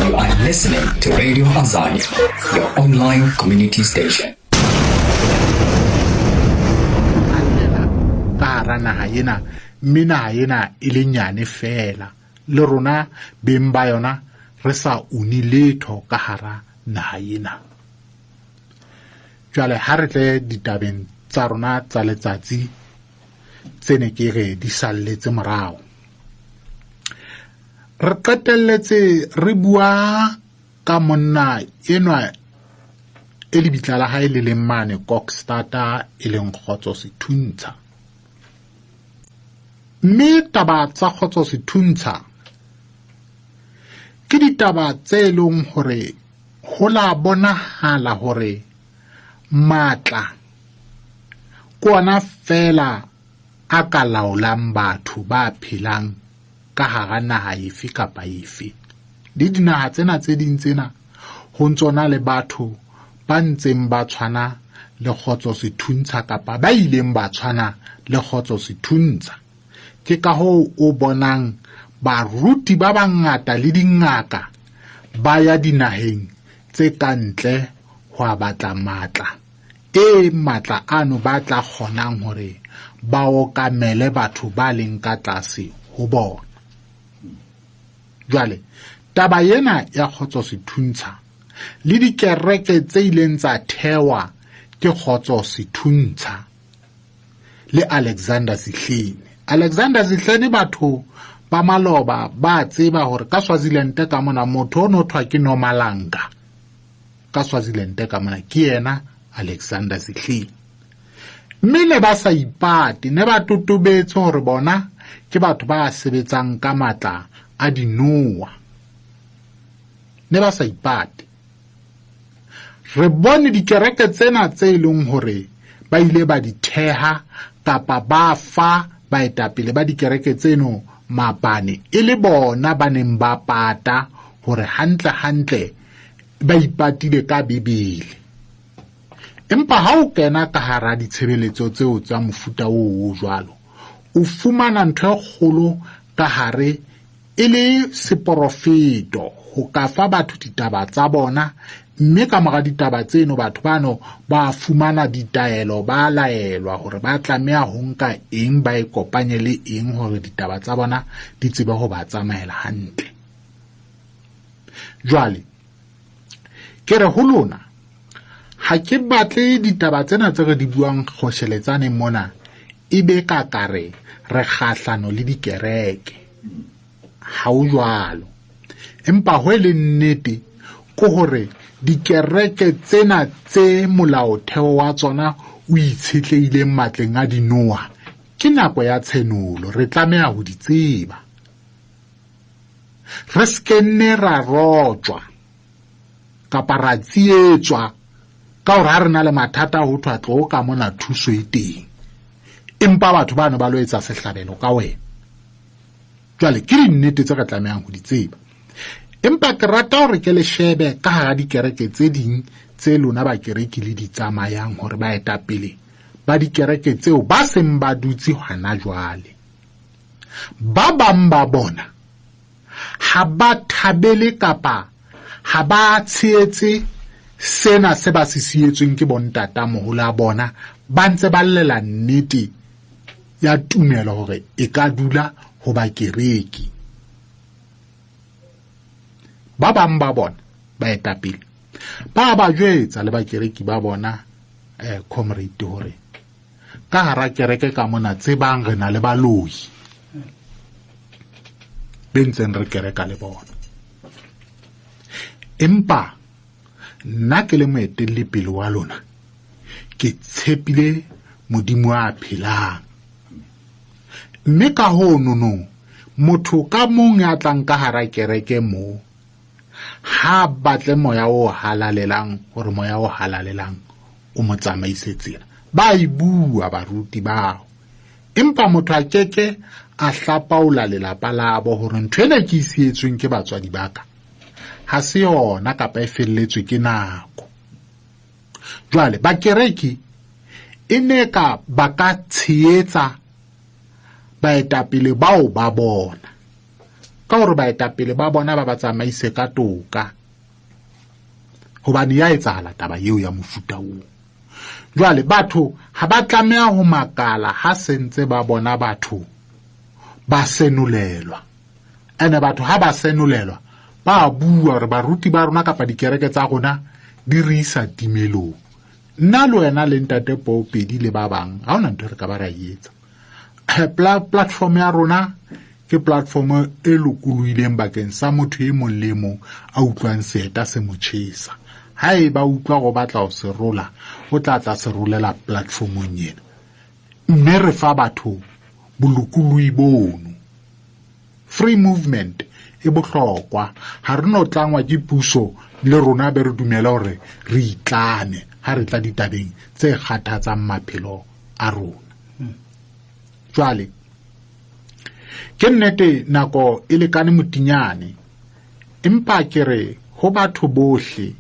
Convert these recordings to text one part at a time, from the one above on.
You are listening to Radio Azania, your online community station. Ka hara naha ena, mme naha ena e le nyane feela, le rona beng ba yona re sa une letho ka hara naha ena. Jwale ha re tle ditabeng tsa rona tsa letsatsi tse ne ke re di salletse morao. Re qetelletse re bua ka monna enwa e lebitla la hae le leng mane Kokstad e leng Kgotso Sethuntsha. Mme taba tsa Kgotso Sethuntsha ke ditaba tse leng hore ho la bonahala hore matla ke ona feela a ka laolang batho ba phelang ka hara naha efe kapa efe. Le dinaha tsena tse ding tsena ho ntso na le batho ba ntseng ba tshwana le Kgotso Sethuntsha kapa ba ileng ba tshwana le Kgotso Sethuntsha. Ke ka hoo o bonang baruti ba bangata le dingaka ba ya dinaheng tse ka ntle ho a batla matla. E matla ano ba tla kgonang hore ba okamele batho ba leng ka tlase ho bona. Jwale taba ena ya Kgotso Sethuntsha le dikereke tse ileng tsa thewa ke Kgotso Sethuntsha le Alexander Zihleni. Alexander Zihleni batho ba maloba ba tseba hore ka Swaziland ka mona motho o no thwa ke Nomalanga. Ka Swaziland ka mona ke yena Alexander Zihleni. Mme ne ba sa ipate, ne ba totobetse hore bona ke batho ba sebetsang ka matla a dinoa. Ne ba sa ipate. Re bone dikereke tsena tse e leng hore ba ile ba di theha kapa ba fa baetapele ba dikereke tseno mabane e le bona ba neng ba pata hore hantle hantle ba ipatile ka Bibele. Empa ha o kena ka hara ditshebeletso tseo tsa mofuta oo o jwalo, o fumana ntho e kgolo ka hare e le seporofeto ho ka fa batho ditaba tsa bona, mme ka mora ditaba tseno batho bano ba fumana ditaelo, ba laelwa hore ba tlameha ho nka eng, ba e kopanye le eng hore ditaba tsa bona di tsebe ho ba tsamaela hantle. Jwale ke re ho lona, ha ke batle ditaba tsena tse re di buang kgosheletsaneng mona e be ka kare re kgahlano le dikereke. Ha ho jwalo. Empa ho e le nnete ke hore dikereke tsena tse molaotheo wa tsona o itshetlehileng matleng a dinoha, ke nako ya tshenolo, re tlameha ho di tseba. Re se ke nne ra rotjwa kapa ra tsietswa ka hore ha re na le mathata ho thwa tlo ka mona thuso e teng, empa batho bano ba lo etsa sehlabelo ka wena. Jwale ke dinnete tse re tlamehang ho di tseba. Empa ke rata hore ke le shebe ka hara dikereke tse ding tse lona bakereki le di tsamayang hore baetapele ba dikereke tseo ba seng ba dutse hona jwale. Ba bang ba bona ha ba thabele kapa ha ba tshehetse sena se ba se sietsweng ke bontata moholo a bona, ba ntse ba llela nnete ya tumelo hore e ka dula ho bakereki. Ba bang ba bona baetapele ba ba jwetsa le bakereki ba bona, comrade, hore ka hara kereke ka mona tsebang re na le baloi be ntseng re kereka le bona. Empa nna ke le moetelli pele wa lona, ke tshepile Modimo a phelang. Mme ka ho nonong, motho ka mong ya tlang ka hara kereke moo, ha batle moya o halalelang hore moya o halalelang o mo tsamaise tsela. Ba e bua baruti bao. Empa motho a keke a hlapaola lelapa labo hore ntho ena ke e sietsweng ke batswadi ba ka ha se yona kapa e felletswe ke nako. Jwale bakereki e ne ka ba ka tshehetsa baetapele bao ba bona. Ka hore baetapele ba bona ba ba tsamaise ka toka. Hobane ya etsahala taba eo ya mofuta oo. Jwale batho ha ba tlameha ho makala ha sentse ba bona batho ba senolelwa. Ene batho ha ba senolelwa ba bua hore baruti ba rona kapa dikereke tsa rona di re isa timelong. Nna le wena le ntate Popedi le ba bang ha hona ntho re ka ba ra e etsa. Platform ya rona ke platform e lokolohileng bakeng sa motho e mong le e mong a utlwang seeta se mo tjhesa. Haeba utlwa go batla ho se rola, o tla tla se rolela platformong ena. Mme re fa batho bolokolohi bono. Free movement e bohlokwa. Ha re no tlangwa ke puso le rona be re dumela hore re itlame ha re tla ditabeng tse kgathatsang maphelo a rona. Jwale ke nnete nako e lekane motinyane, empa ke re ho batho bohle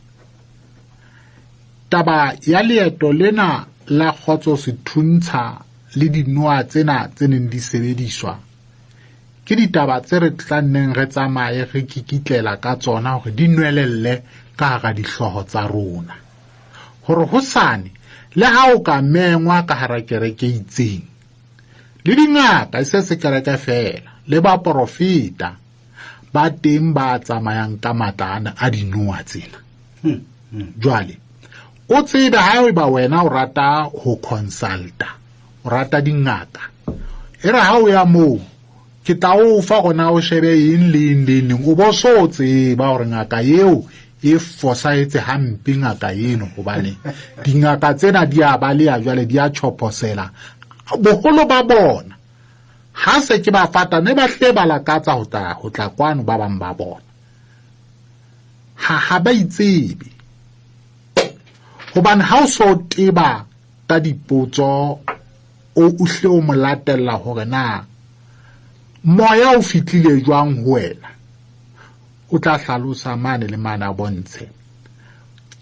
taba ya leeto lena la Kgotso Sethuntsha le dinoha tsena tse neng di sebediswa ke ditaba tse re tla nneng re tsamaye re kikitlela ka tsona hore di nwelelle ka hara dihlooho tsa rona. Hore hosane le ha o ka mengwa ka hara kereke e itseng, le dingaka e se se kereke fela, le baporofeta ba teng ba tsamayang ka matla ana a dinoha tsena. Jwale o tsebe ha eba wena o rata ho consulta, o rata dingaka, e re ha o ya moo ke tla o fa gona o shebe eng le eng le eng, o bo so tseba hore ngaka eo e fosahetse hampe ngaka eno, hobane dingaka tsena di a baleha jwale di a tjhophosela. Boholo ba bona ha se ke ba fata ne ba hle ba lakatsa ho tla kwano ba bang ba bona. Ha ba itsebe. Hobane ha o so teba ka dipotso o hle o mo latella hore na moya o fihlile jwang ho wena, o tla hlalosa mane le mane a bontshe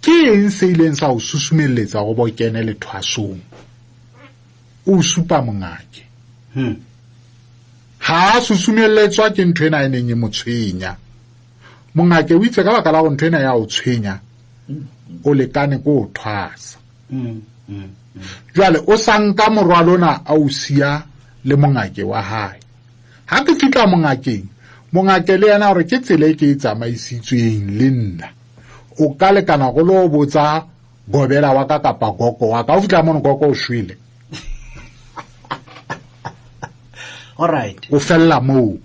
ke eng se ileng sa o susumelletsa hore bo kene lethwasong. O supa mongake. Ha a susumelletswa ke ntho ena e neng e mo tshwenya. Mongake o itse ka baka la hore ntho ena ya o tshwenya, o lekane ke o thwasa. Jwale o sa nka morwalo ona a o siya le mongake wa hae. Ha ke fihla mongakeng, mongake le yena hore ke tsela e ke e tsamaisitsweng le nna. O ka lekana go lo botsa gobela wa ka kapa goko wa ka. O fihla mono goko o shwele. All right. O fella moo.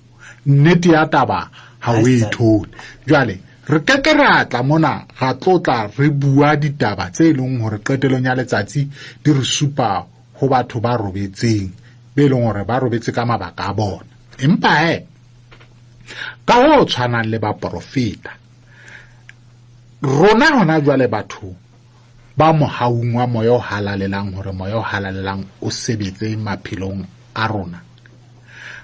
Nnete ya taba ha o e thole. Jwale re ke ke ra tla mona ra tlotla re bua ditaba tse leng hore qetelong ya letsatsi di re supa ho batho ba robetseng, be leng hore ba robetse ka mabaka a bona. Empa he, ka ho tshwanang le baporofeta, rona hona jwale batho ba mohaung wa moya o halalelang hore moya o halalelang o sebetse maphelong a rona.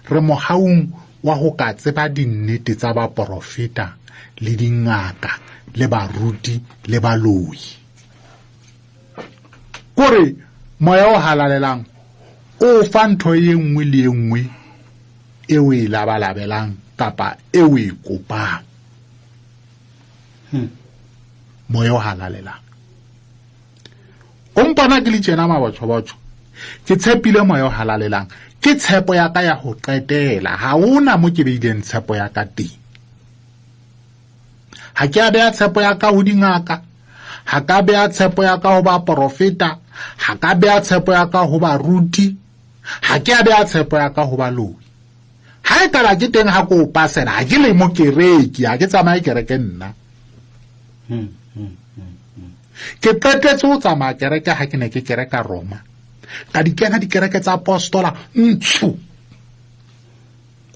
Re mohaung wa ho ka tseba dinnete tsa baporofeta le dingaka le baruti le baloi. Kore moya o halalelang o fa ntho e nngwe le e nngwe e o e labalabelang kapa e o e kopang. Moya o halalelang. O mpona ke le tjena mabotjho-botjho. Ke tshepile moya o halalelang. Ke tshepo ya ka ya ho qetela. Ha hona mo ke beileng tshepo ya ka teng. Ha ke a beha tshepo ya ka ho dingaka, ha ka beha tshepo ya ka ho baporofeta, ha ka beha tshepo ya ka ho baruti, ha ke a beha tshepo ya ka ho baloi. Ha e kaba ke teng ha ko o pasela, ha ke le mo kereke, ha ke tsamaye kereke nna. Ke qetetse ho tsamaya kereke ha ke ne ke kereka Roma. Ka di kena dikereke tsa apostola ntsho.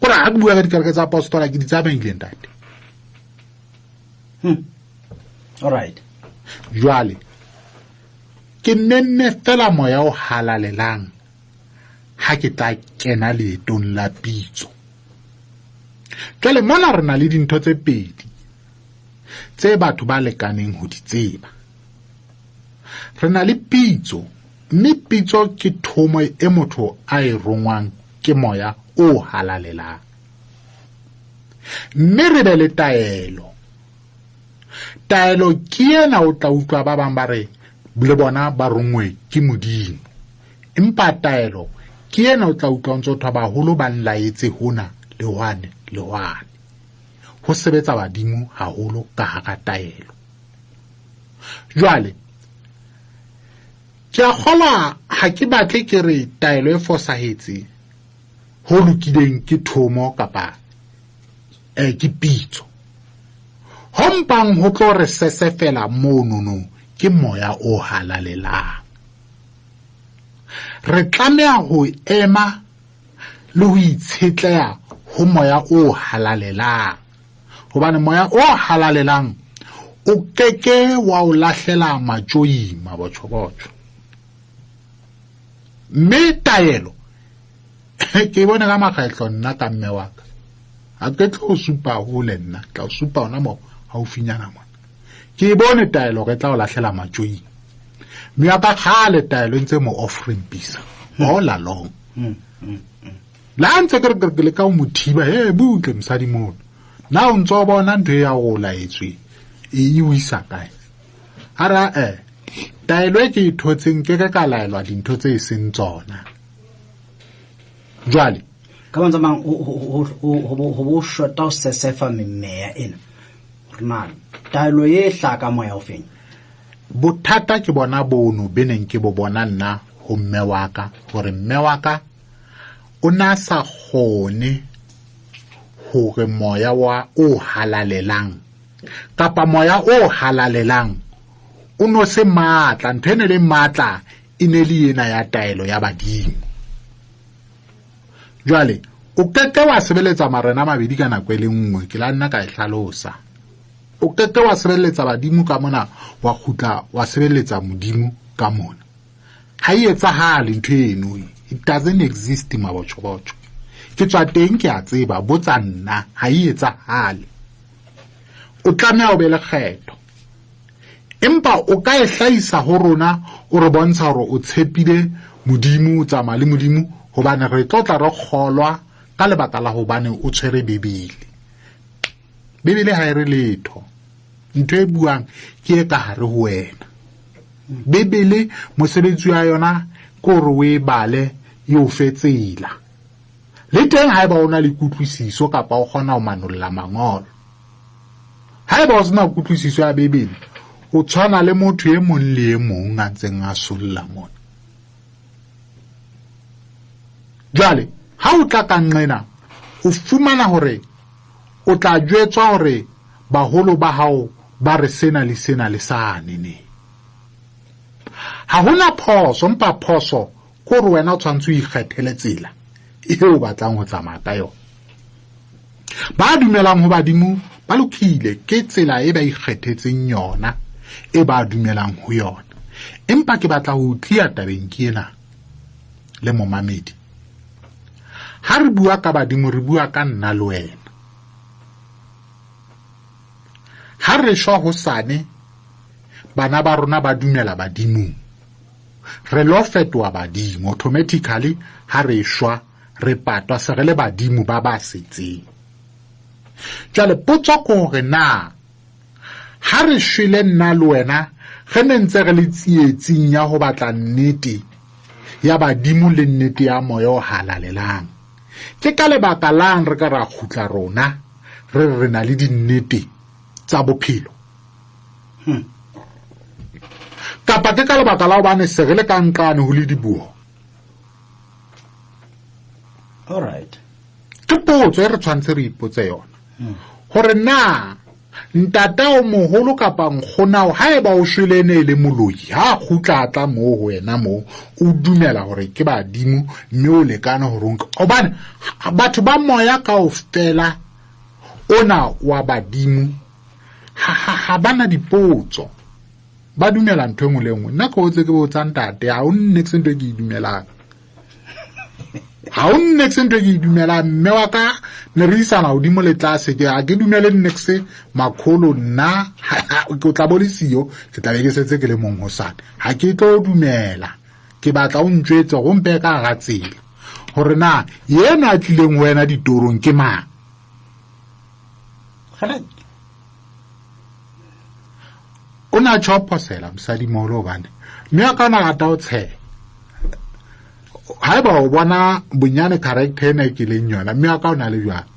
Kore ha ke bua ka dikereke tsa apostola ke di tsamaile ntate. All right. Jwale ke nenne fela moya o halalelang ha ke tla kena leetong la pitso. Jwale mona re na le dintho tse pedi tse batho ba lekaneng ho di tseba. Re na le pitso, mme pitso ke thomo e motho a e rongwang ke moya o halalelang. Mme re be le taelo. Taelo ke ena o tla utlwa ba bang ba re le bona ba rongwe ke Modimo. Empa taelo ke ena o tla utlwa ntse o thwa baholo ba nlaetse hona le hwane le hwane. Ho sebetsa badimo haholo ka hara taelo. Jwale ke a kgolwa ha ke batle ke re taelo e fosahetse ho lokileng ke thomo kapa ke pitso. Ho mpang ho tlo re sesefela monono ke moya o halalelang. Re tlameha ho ema le ho itshetleha ho moya o halalelang. Hobane moya o halalelang o keke wa o lahlela matjoing mabotjhobotjho. Mme taelo ke bone ka makgetlo nna ka mme wa ka. Ha ke tlo supa hole nna, tla o supa hona moo haufinyana mona. Ke bone taelo re tla o lahlela matjoing. Mme ya ka kgale taelo e ntse mo offering pisa all along. La ntse ke re ke le ka o mo thiba, he butle mosadi mono. Na o ntso bona ntho ya go laetswe e o isa kae? Ara taelo e ke e thotseng ke ke ka laelwa dintho tse e seng tsona. Jwale ka mantswe a mang ho bo shota ho sesefa memeya ena. Hore na taelo e hlaha ka moya o feng? Bothata ke bona bono be neng ke bo bona nna ho mme wa ka, hore mme wa ka o na sa kgone hore moya wa o halalelang kapa moya o halalelang o no se matla. Ntho e ne le matla e ne le ena ya taelo ya badimo. Jwale o keke wa sebeletsa marena a mabedi ka nako e le nngwe, ke la nna ka e hlalosa. O keke wa sebeletsa badimo ka mona, wa kgutla wa sebeletsa Modimo ka mona. Ha e etsahale ntho eno, it doesn't exist mabotjhobotjho. Ke tswa teng ke a tseba, botsa nna, ha e etsahale. O tlameha o be le kgetho. Empa o ka e hlahisa ho rona, o re bontsha hore o tshepile Modimo, o tsamaya le Modimo, hobane re tlo tla re kgolwa ka lebaka la hobane o tshwere Bibele. Bibele ha e re letho. Ntho e buang ke e ka hare ho wena. Bibele mosebetsi wa yona ke hore o e bale e o fe tsela. Le teng haeba o na le kutlwisiso kapa o kgona ho manolla mangolo. Haeba o sena kutlwisiso ya Bibele, o tshwana le motho e mong le e mong a ntseng a solla mona. Jwale ha o tla ka nqena, o fumana hore o tla jwetswa hore baholo ba hao ba re sena le sena le sane ne. Ha hona phoso, empa phoso ke hore wena o tshwanetse o ikgethele tsela eo o batlang ho tsamaya ka yona. Ba dumelang ho badimo ba lokile, ke tsela e ba ikgethetseng yona, e ba dumelang ho yona. Empa ke batla ho tlia tabeng ke ena le momamedi. Ha re bua ka badimo, re bua ka nna le wena. Ha re shwa hosane, bana ba rona ba dumela badimong. Re lo fetoha badimo automatically ha re shwa, re patwa se re le badimo ba ba setseng. Jwale potso ke hore na ha re shwele nna le wena, re ne ntse re le tsietsing ya ho batla nnete ya badimo le nnete ya moya o halalelang. Ke ka lebaka lang re ka ra kgutla rona re re na le dinnete tsa bophelo? Kapa ke ka lebaka la hobane se re le ka nqane ho le dibuo? All right. Ke potso e re tshwanetse re ipotse yona. Hore na ntatao moholo kapa nkgonao haeba o shwele ne le moloi, ha kgutla a tla moo ho wena moo, o dumela hore ke badimo mme o lekane hore o nke. Hobane batho ba moya kaofela ona wa badimo ha bana dipotso. Ba dumela ntho e nngwe le nngwe. Nna ke hotse ke botsa ntate, ha o nne se ntho e ke e dumelang. Ha o nne se ntho e ke e dumelang. Mme wa ka ne re isana hodimo le tlase, ke ha ke dumele niks makholo nna, ke tla bo le siyo, ke tla be ke setse ke le mong hosane. Ha ke tlo dumela, ke batla o ntjwetse go mpe ka hara tsela hore na yena a tlileng ho wena ditorong ke mang. O na tjho phosela mosadimoholo hobane mme wa ka o na rata ho tsheha. Haeba o bona bonyane character ena e ke leng yona, mme wa ka o na le jwalo.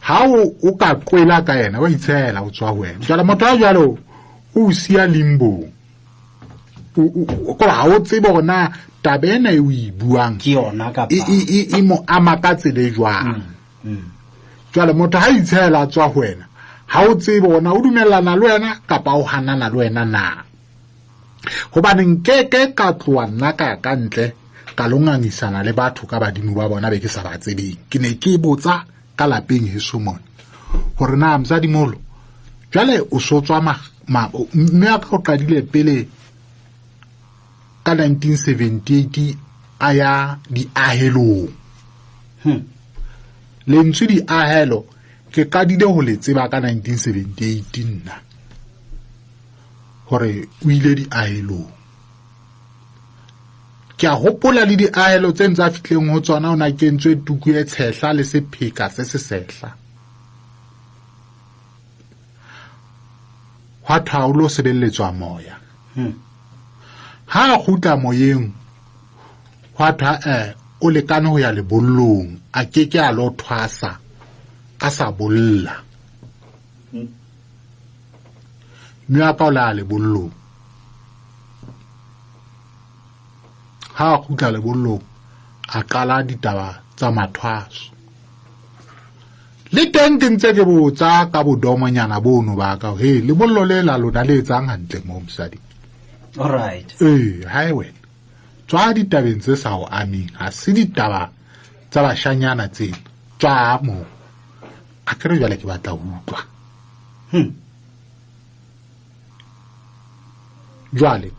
Ha o ka qwela ka yena, wa itshehela o tswa ho wena. Jwale motho wa jwalo o siya limbong. Kore ha o tsebe hore na taba ena e o e buang ke yona kapa e mo ama ka tsela e jwang. Jwale motho ha itshehela a tswa ho wena, ha o tsebe hore na o dumellana le wena kapa o hanana le wena na. Hobane nkeke ka tloha nna ka ya ka ntle ka lo ngangisana le batho ka badimo ba bona be ke sa ba tsebeng. Ke ne ke botsa ka lapeng heso mona hore na mosadimoholo jwale o so tswa mme wa ka o qadile pele ka 1978 a ya diahelong. Lentswe diahelo ke qadile ho le tseba ka 1978 nna hore o ile diahelong. Ke a hopola le diahelo tse ntse a fihleng ho tsona, o na kentswe tuku e tshehla le sepheka se se sehla. Hwa thwa o lo sebeletswa moya. Ha a kgutla moyeng, hwa thwa, o lekane ho ya lebollong, a keke a lo thwasa a sa bolla. Mme wa ka o la lebollong. Ha a kgutla lebollong, a qala ditaba tsa mathwaso. Le teng ke ntse ke botsa ka bodomonyana bono ba ka, he, lebollo le la lona le etsang hantle moo mosadi? All right. Ee, hae wena. Tswa ditabeng tse sa o ameng, ha se ditaba tsa bashanyana tsena. Tswa moo. A ke re jwale ke batla ho utlwa. Jwale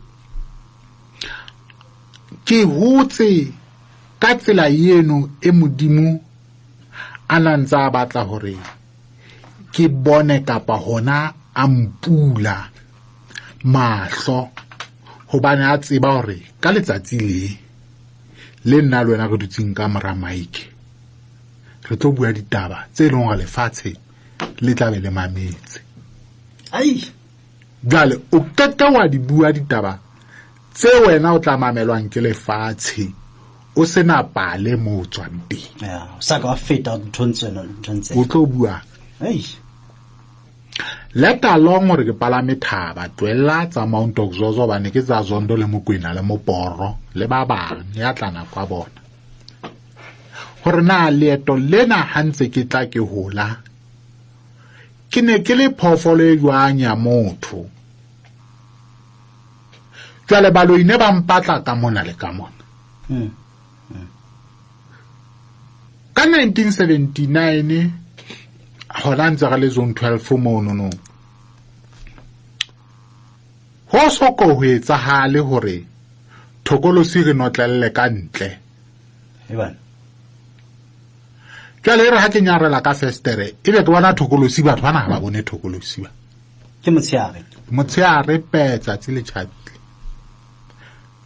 ke hotse ka tsela eno e Modimo a na ntse a batla hore ke bone kapa hona a mpula mahlo, hobane a tseba hore ka letsatsi le nna le wena re dutseng ka mora mike re tlo bua ditaba tse leng hore lefatshe le tla be le mametse. Ai. Jwale o qete wa di bua ditaba tse wena o tla mamelwang ke lefatshe o sena pale moo o tswang teng. Ya, o sa ka wa feta nthong tsena, nthong tsena. O tlo bua. Ai. Let alone hore ke palame thaba, tlohella tsa Mount Oxozo hobane ke tsa Zondo le Mokwena le Moporo le ba bang ya tla nako ya bona. Hore na leeto lena ha ntse ke tla ke hola, ke ne ke le phoofolo e jwang ya motho. Jwale baloi ne ba mpatla ka mona le ka mona. Ka 1979 hona ntse re le zone 12 mono no. Ho soko ho etsahale hore thokolosi re notlelle ka ntle. Ebana. Jwale e re ha ke nyarela ka festere, ebe ke bona thokolosi, batho bana ha ba bone thokolosi ba. Ke motshehare. Motshehare pe tsatsi le tjhabile.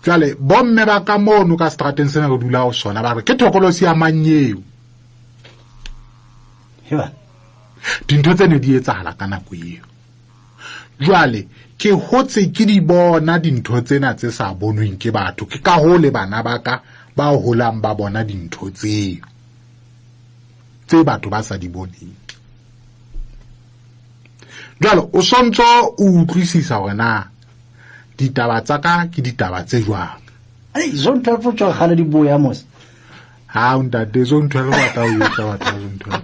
Jwale bomme ba ka mono ka strateng sena re dula ho sona ba re ke thokolosi ya mang eo? Heba. Dintho tse ne di etsahala ka nako eo. Jwale ke hotse ke di bona dintho tsena tse sa bonweng ke batho. Ke ka hoo le bana ba ka ba holang ba bona dintho tseo tse batho ba sa di boneng. Jwale o sontso o utlwisisa hore na ditaba tsa ka ke ditaba tse jwang. Ai, zone 12 o tswa kgale di boya mos. Ha, ntate, zone 12 ba tla o etsa batho ba zone 12.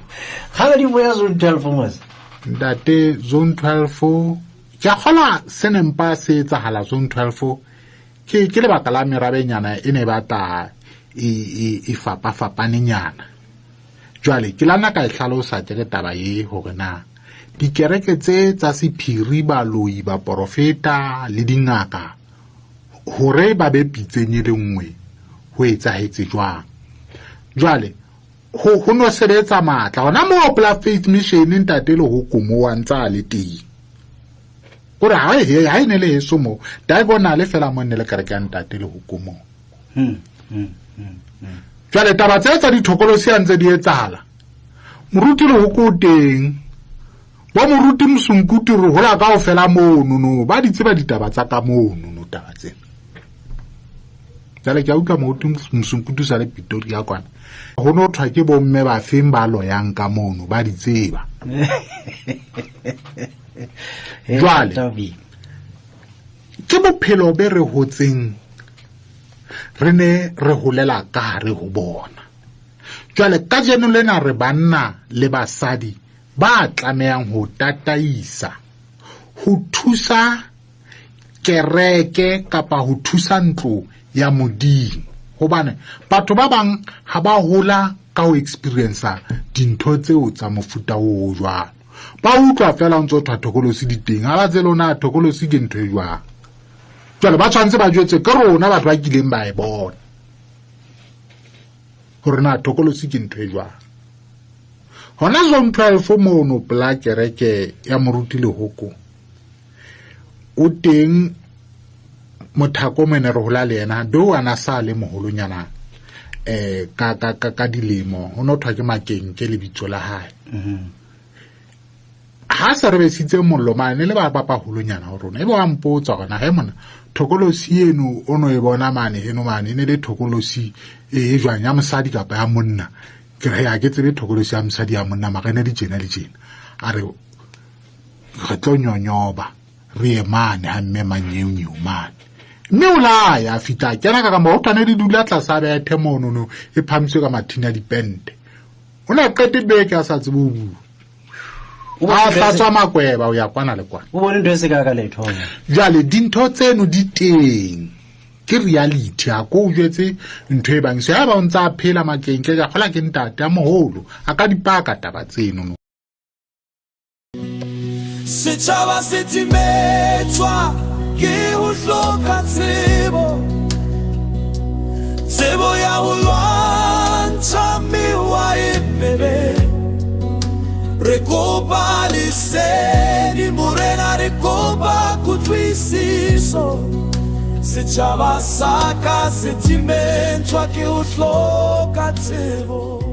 Kgale di boya zone 12 mos. Ntate, zone 12 ke a kgolwa se nempa se etsahala zone 12 ke lebaka la merabenyana e ne batla e fapafapanenyana. Jwale ke la nna ka e hlalosa ke re taba e hore na dikereke tse tsa sephiri, baloi, baporofeta le dingaka hore ba be pitseng e le nngwe ho etsahetse jwang. Jwale ho no sebetsa matla hona moo pela Faith Mission ntate le ho komowa ntse a le teng. Kore ha e, ha e ne le heso moo, diagonal fela mo ne le kereke ya ntate le ho komowa. Jwale taba tse tsa dithokolosi ha ntse di etsahala, moruti le ho ko teng, Bo moruti Mosunkutu re hola kaofela monono, ba di tseba ditaba tsa ka monono taba tsena. Jwale ke a utlwa moruti Mosunkutu sa le Pretoria kwana. Ho no thwa ke bomme ba feng ba loyang ka mono, ba di tseba. Jwale ke bophelo be re hotseng, re ne re holela ka hare ho bona. Jwale kajeno lena re banna le basadi ba tlamehang ho tataisa, ho thusa kereke kapa ho thusa ntlo ya Modimo. Hobane batho ba bang ha ba hola ka ho experience dintho tseo tsa mofuta o jwalo. Ba utlwa fela o ntso thwa thokolosi di teng, ha ba tsebe lona thokolosi ke ntho e jwang. Jwale ba tshwanetse ba jwetse ke rona batho ba kileng ba e bona hore na thokolosi ke ntho e jwang. Hona zone 12 mono pela kereke ya Moruti Lehoko, o teng mothako mene re hola le yena, do ana sa le moholonyana ka dilemo, ho no thwa ke Makenke lebitso la hae. Ha se re besitse mollo mane le ba papaholonyana ho rona, ebe wa mpotsa hore na he mona thokolosi eno o no e bona mane heno mane e ne le thokolosi e jwang, ya mosadi kapa ya monna? Ke re ha ke tsebe thokolosi ya mosadi ya monna, mara e ne le tjena le tjena. A re re tlo nyonyoba re ye mane ha mme manyeonyeo mane. Mme o la ya fihla a kena ka kamora, ho thwane di dula tlasa bethe monono e phamiswe ka mathini a dipente. O ne a qete beke a sa tsebe ho bua. A hlatswa makweba o ya kwana le kwana. O bone ntho e se ka ka letho. Jwale dintho tseno di teng, ke reality. Ha ko o jwetse ntho e bang se ha ba o ntsa phela Makenke, ke a kgola ke ntate a moholo a ka dipaka taba tseno. Setjhaba se timetswa ke ho hloka tsebo, tsebo ya ho lwantsha mewa e mebe. Re kopa lesedi Morena, re kopa kutlwisiso. Setjhaba sa ka se timetswa ke ho hloka tsebo.